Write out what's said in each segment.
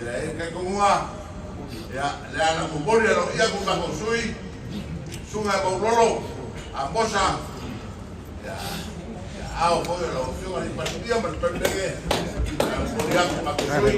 Ia e kai kongua. Ia le ala momoli alo ia ku ma sui. Sunga Maulolo. Amosa. Ia ao foi lo fio ali partia ma le pembege. Ia momoli aku ma sui.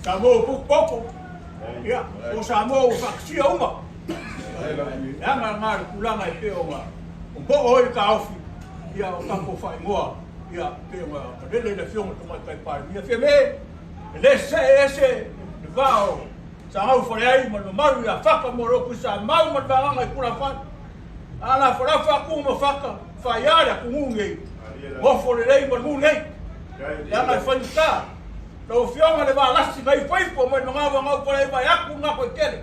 Samoa poko. Ia, o Samoa ua faakasia uma. E aga ngā le tulaga e pei ona o mo'o ai le taofi, ia o tatou faaigoa, ia pei ona lele le Afioga i le Tamaitai Palemia. Fiame, e le se'e ese le va o Sagau Faleai ma le mamalu ia Faka mo le Ofisa Mau ma le Vagaga i Pulafai. A lafalafa atu ma Faka, faia le atunuu nei, nofo lelei ma le nuu nei. Leaga e faigata. Lau Afioga le valasi na ifoifo mai magavagau fale vai atu na koe tele.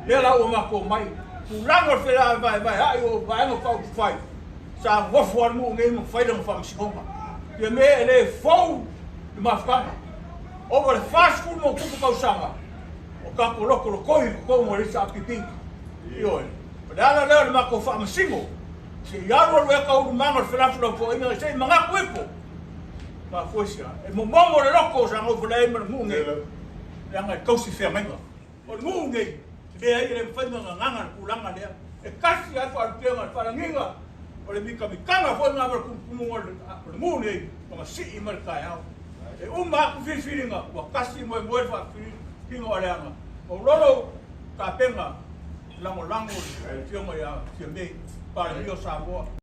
Lea la ua matou mai. Tulaga o le fela vaevaea'i o vaega faaupufai sa nofo a le nuu nei ma fai lana faamasinoga. Ia mea e le fou le mafutaga. Ova le 40+ tausaga o tatou lokolokoi i totonu o le HRPP. Ioe. O le ala lea o le matou faamasino. Se i alu alu ea taualumaga o le felafolafoaiga se i manatu ifo. Mafua sia. E momomo le loko o sa gaufale ai ma le nuu nei. Leaga e tausi feagaiga. O le nuu nei, leai e le mafai ona gagaga le tulaga lea. E kasi ai faalupega le faalagiga o le mikamikaga foi ngā ma le kumukumuga o le nuu nei, ona sii ma le taeao. E uma atu filifiliga, ua kasi moemoe le faafiliga o aleaga. O lolo tapenga lagolago le Afioga ia Fiame, Palemia o Samoa.